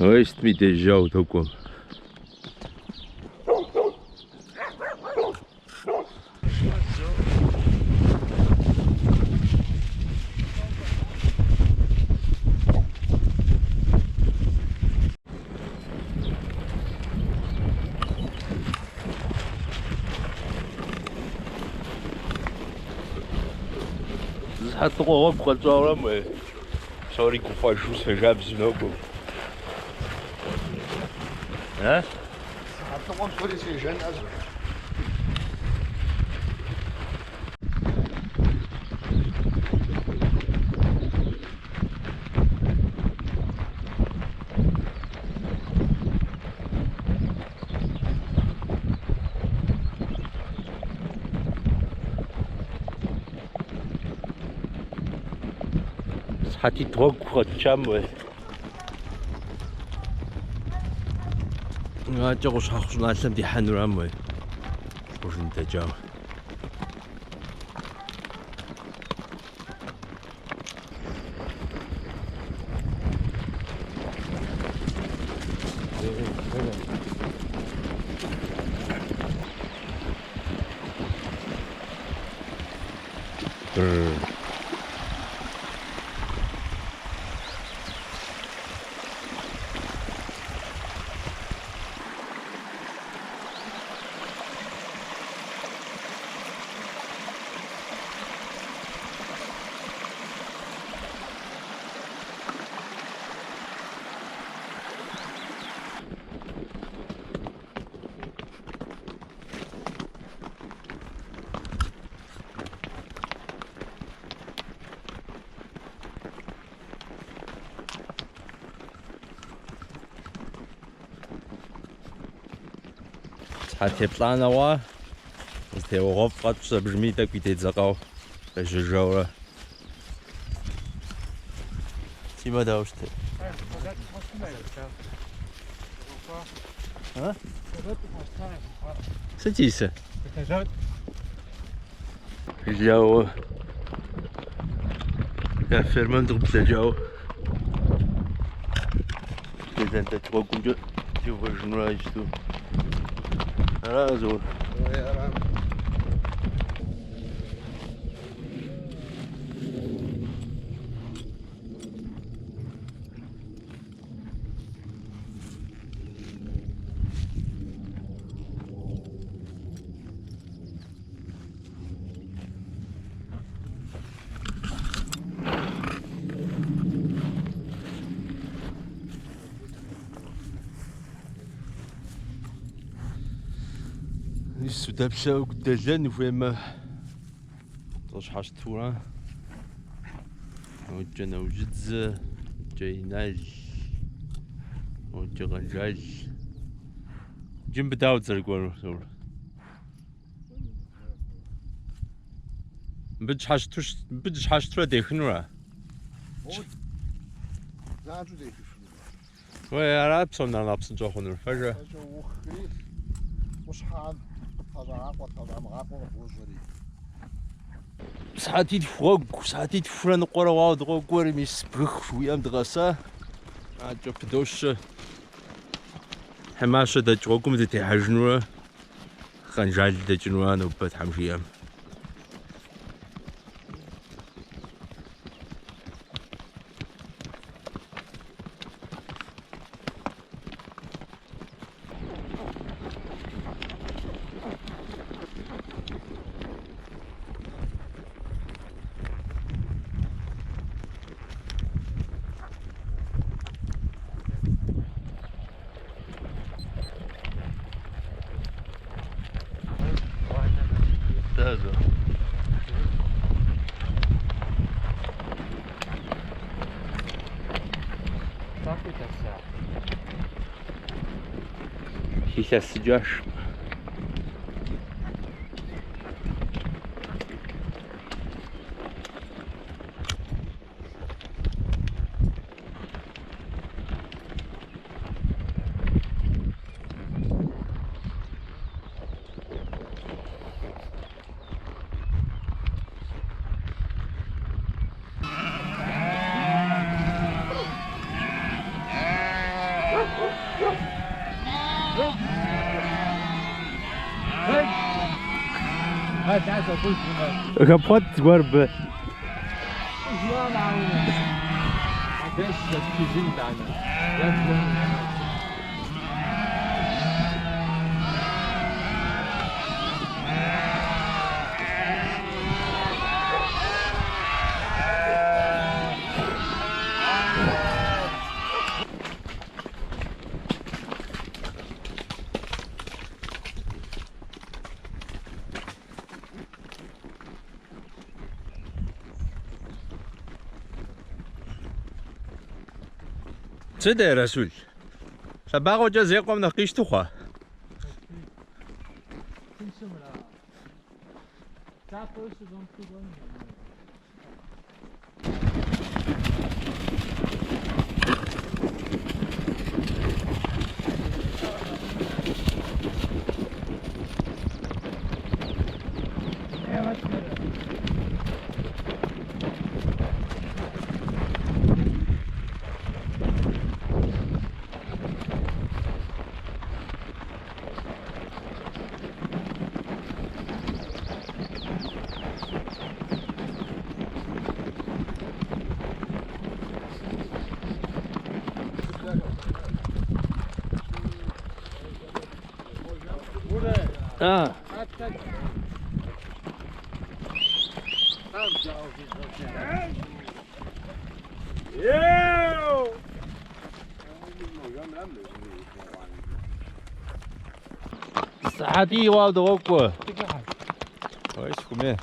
Уей, сытми дежьауэ докӏуэм. Зы сыхьэтныкъуэ гъуэгу къэтщӏауэра мы псори гуфӏэжу свежабзэу нокӏуэ. А? Сыхьэтныкъуэм псори свежэнӏэщ. Сыхьэтитӏ гъуэгу къэтчам уей. Адэкӏэ къущхьэхъу щӏыналъэм дихьэнурам уей. Къуршын дэкӏауэ. Brr. Сыхьэт еплӏанэ хъуа, зытеуэгъуэфӏ къэтщӏщ абыжми тӏэкӏуи дедзэкъау къежьэжауэрэ. Тимэ дауэ щыт? А? Сыт исэ? Жылауэ я фермэм дыкъыблэкӏауэ Елэндэкӏ гъуэгумкӏэ теувэжынура иджыту. Ара, Заур? Ара. Мис удэплъэу дэлэн ухуеймэ, къыщхьэщытура. Мокӏэ Наужьыдзэ, мокӏэ Инал, мокӏэ Къэнжал. Иджы мыбы дауэ дызэрыкӏуэнур, Заур? Мыбы дыщхьэщыту, мыбы дыщхьэщытурэ дехынура? Занщӏэу дехыфыну. Уей, ара псом нэхъ нэхъ псынщӏэ хъунур, пэжэ? Занщӏэу уохри, къущхьэм къыппэщӏагъакъуэ, къыппэщӏамыгъакъуэ къыбощӏэри. Сыхьэтитху гъуэгу, сыхьэтитхурэ ныкъуэрэ хъуауэ дыкъокӏуэри, мис бгых жыхуиӏэм дыкъэса. Адэкӏэ пыдощэ. Хьэмащэ дэкӏ гъуэгум дытехьэжынурэ Къэнжал дэкӏынура нобэ Тхьэм жиӏэм. Тэзэ. Хилъэсыкӏаш. Хэпхъуэт зыгуэр бы. Сыт, Расул? Лъэбакъуэкӏэ зекъуэм нэхъ къищтэу хъуа? А. Сыхьэтий хъуауэ дыкъокӏуэ. Ой, схумей.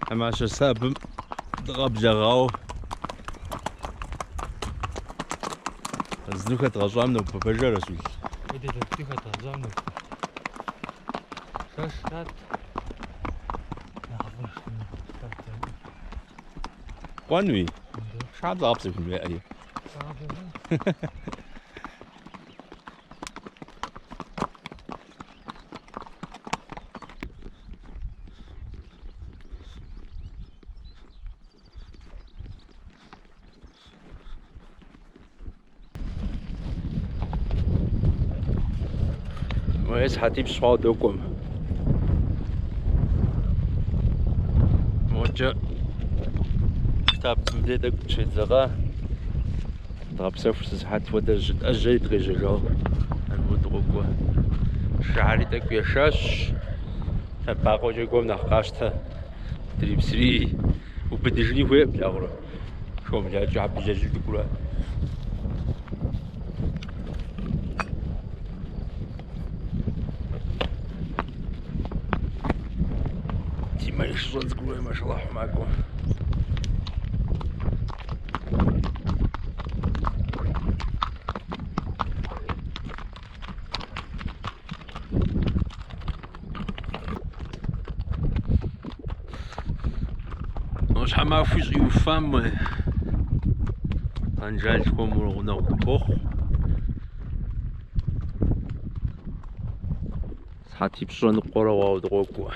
Хьэмащэ сабым дыкъэблэгъауэ. Зыну хэдгъэщӏам нобэ, пэжа, Расул? Хэдгъэщӏам нобэ. Шэшрат. Нэхъыфӏыж. Кӏуэнуи? Шхьэм зыгъэпсэхун жеӏэри. Мэ сыхьэтипщӏ хъуауэ докӏуэм. Мокӏэ штабым дей тӏэкӏу дыщедзэкъа. Дгъэпсэху зы сыхьэт хуэдэ зыщытӏэжьэри дыкъежьэжауэ. Аргуэру дыкъокӏуэ. Шыхьэри тӏэкӏу ешащ. Лъэбакъуэкӏэ кӏуэм нэхъ къащтэ. Дрипсри убыдыжыни хуейкъым, плъагъурэ. Шхуэмылакӏэ хьэпылэлу дыкӏуэрэ. Тимэ и шыщӏэ цӏыкӏур машаллахь макӏуэ. Щхьэмахуи щӏиуфам мы Къэнжал хуэмурэ гъунэгъу дыхуохъу. Сыхьэтипщӏрэ ныкъуэрэ хъуауэ дыкъокӏуэ.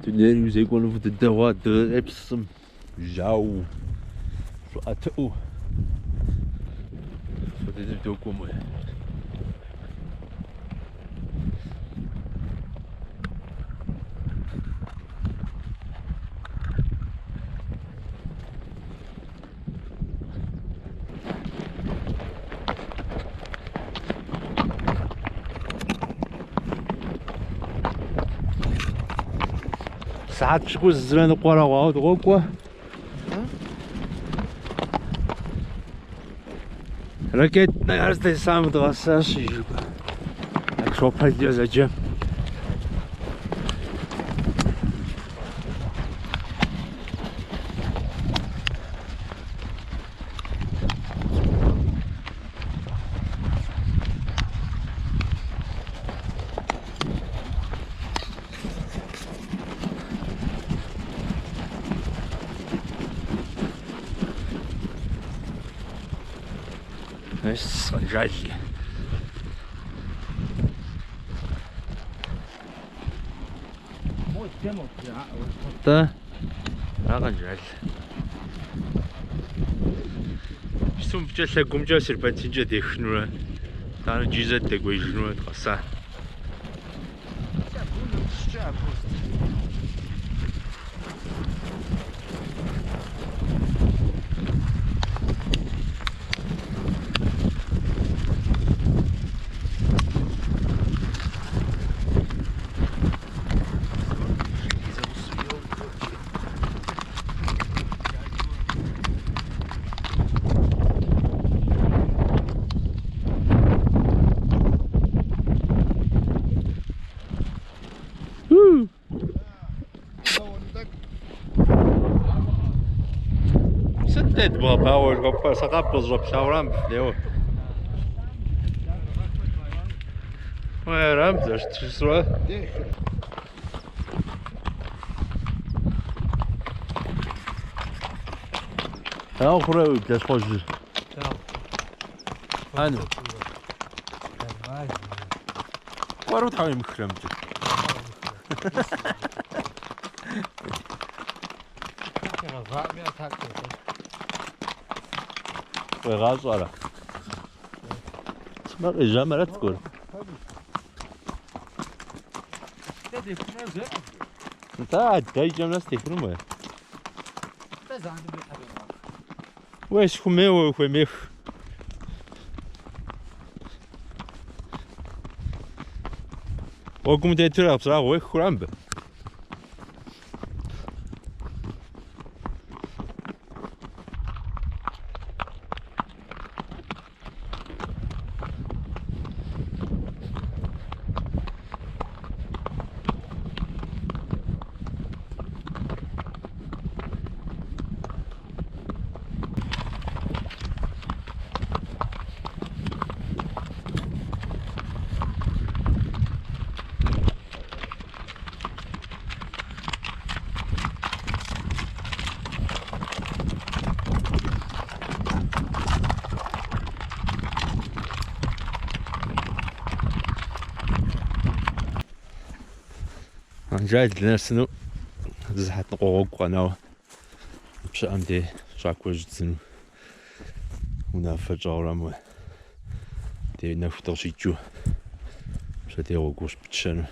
Дунейр узекӏуэну фӏы дыдэ хъуа, дыгъэ къепсым, жьауэу, щӏыӏэтыӏэу. Фӏы дыдэу докӏуэ мы. Сыхьэт пщыкӏузрэ ныкъуэрэ хъуауэ дыкъокӏуэ. Ракетнэр здесам дгъэсащ иджы. Акрополькӏэ зэджэм. Мес Къэнжал. Нтӏэ, ара Къэнжал. Иджыпсту мыбыкӏэ лъэгумкӏэ серпантинкӏэ дехынурэ, итӏанэ иджыри зэ дыдэкӏуеижынурэ дыкъэса. Сыт дэ дыбгъэбауэ жыхуэпӏэр? Сэ къаб къызыщӏэплъауэра мыбы флейуэ? Уей, ара мыбы зэрыщытыр? Дауэ хъурэ уи блащхъуэжьыр? Ану. Кӏуэру тхьэ уемыхрэ мыбы? Къуегъащӏэрэ? Сымэ къежьам арат зыгуэр. Нтӏэ, адэ и кӏэм нэс дехынум уэ. Уей, сыхуэмейуэ ухуемех. Гъуэгум тетурэ къэпсырагъ уехыура мыбы? Къэнжал дынэсыну зы сыхьэт ныкъуэ гъуэгу къэнауэ пщыӏэм дей щӏакхъуэ щыддзыну унафэ тщӏауэра мы дей нэху дыкъыщикӏыу пщэдей гъуэгу къыщыпытщэну.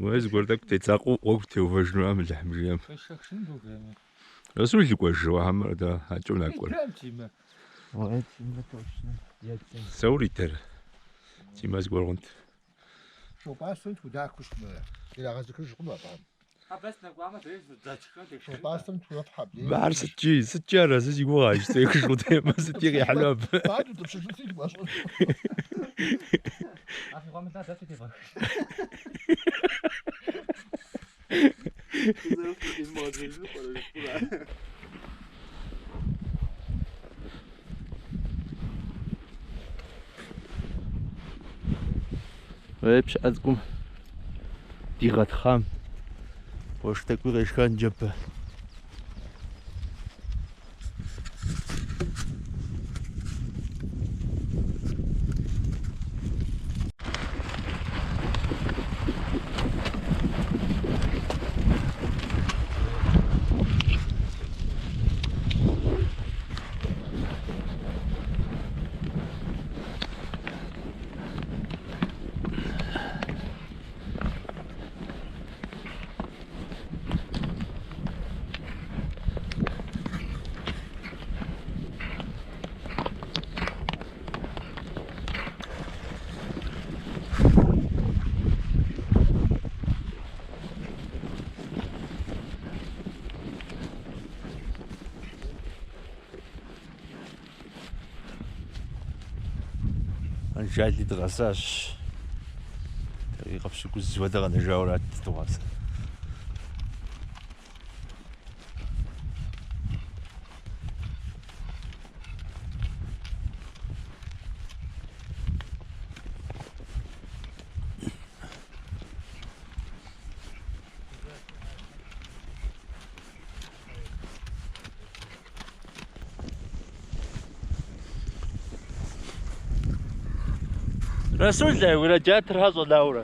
Уэ зыгуэр тӏэкӏу дедзакъэу гъуэгу теувэжынура мы Алыхьым жиӏэм. Расул кӏуэжу хьэмэрэ дэ акӏэу накӏуэр. Заур идэр. Тимэ зыгуэр хъунт. Шыу-пӏастэм тхудахыу щытмэ, ирагъэзыхыж хъуну абыхэм. Шыу-пӏастэм тхудэфхьэ абдей. Ар сыткӏи, сыткӏи арэзы си гугъэ, жысӏехыж къудеймэ, сыткӏи къихьыну абы. Бат утӏыпщыжын сыт уащӏын? Уей, пщыӏэ цӏыкӏум дигъэтхъам, уэшх тӏэкӏуи къешха ныджэбэ. Къэнжали дыкъэсащ. Дакъикъэ пщыкӏуз хуэдэ къэнэжауэ арат дыгъуасэ. Расул, уи радиаторхэр щӏэлаурэ?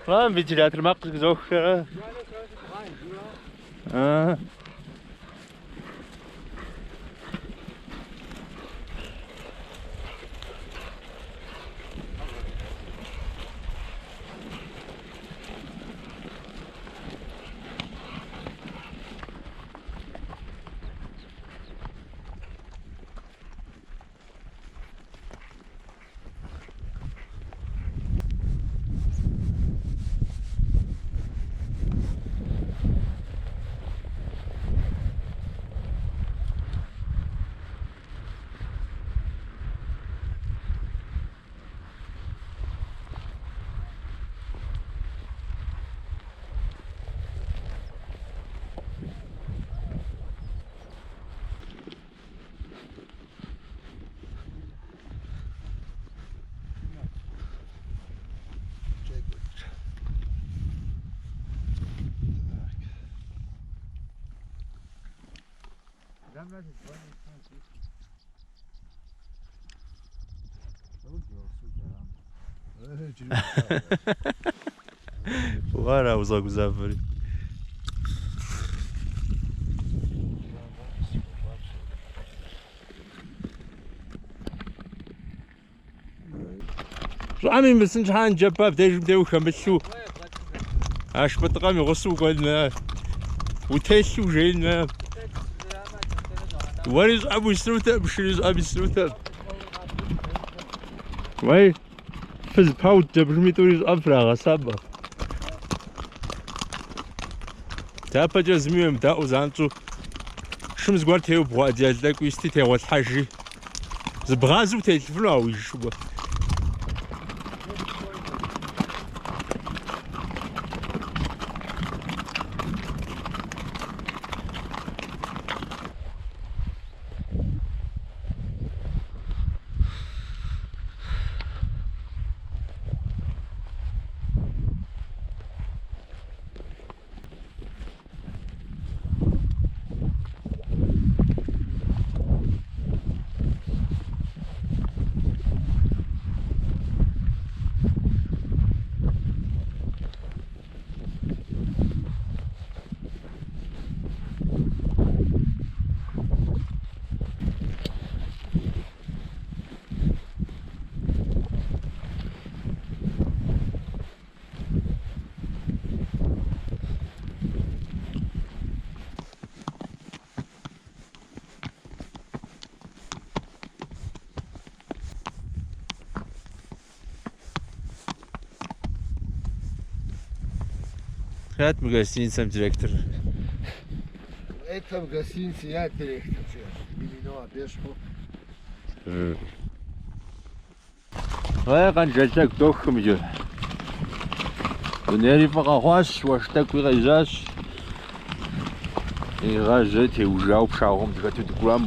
Мам, вентилятор макъ зэхызохрэ? А. Уара узгъэгузавэри. Щӏыӏэм имысын щхьа ныджэбэ абдежым де ухэмылъу, Ашбытӏыкъэм и гъусэу укӏуэн, утелъу ужеин. Уэри щӏыӏэм уисынутэкъым, шыри щӏыӏэм исынутэкъым. Уэй, фыз паут джэбжыми тӏури щӏыӏэм фрагъэсамэ. Дяпэкӏэ зыми уемыдаӏуэу занщӏэу шым зыгуэр теубгъуэ одеял тӏэкӏу исти тегъуэлъхьэжи. Зыбгъазэу утелъыфыну а уи шым? Хэт мы гостиницэм директор? Это в гостинице я директор, именно обещал. Уэ Къэнжал лъэгу дохым иджы. Дунейри фӏы къэхъуащ, уэшх тӏэкӏуи къежьащ. Игъэжьэ теужауэ пшагъуэм дыхэту дыкӏуам.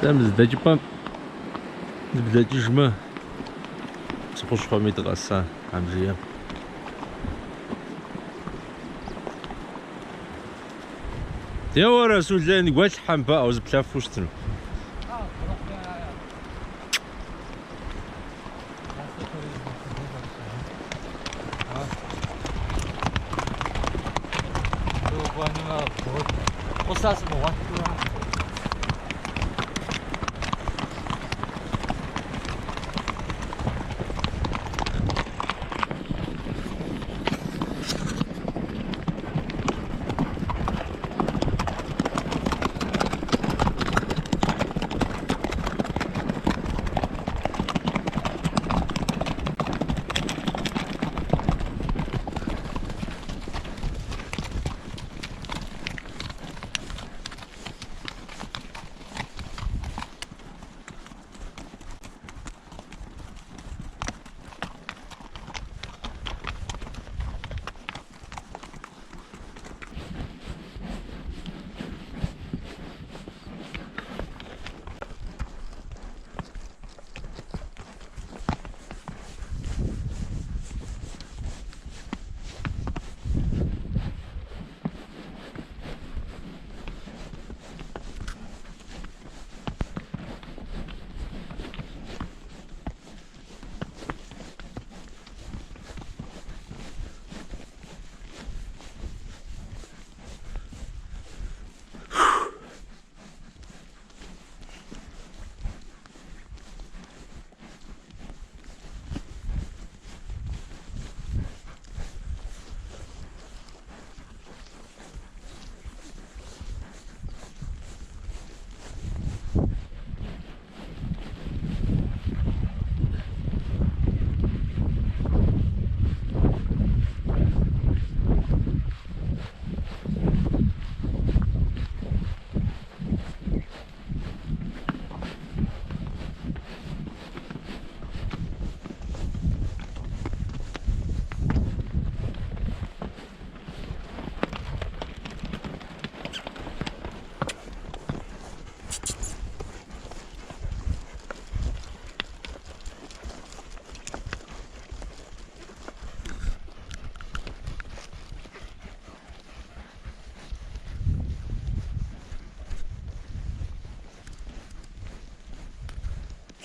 Дэ мы зы дэкӏыпӏэм дыблэкӏыжмэ, псыхъущхъуэми дыкъэса Хьэмжыем. Еуэрэ, Сулейн, гуэлъхьэм бэӏэу зыплъэфу щытыну.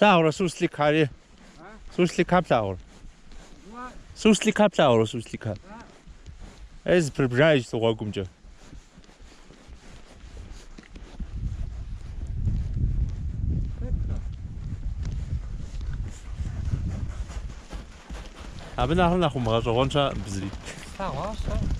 Плъагъурэ сусликхэри? Сусликхэр плъагъурэ? Сусликхэр плъагъурэ сусликхэр? Ей, зэпрыбжа иджыпсту гъуэгумкӏэ. Абы нэхърэ нэхъ умыгъэщӏэгъуэн щыӏэкъым зыри. Слъэгъуащ сэ.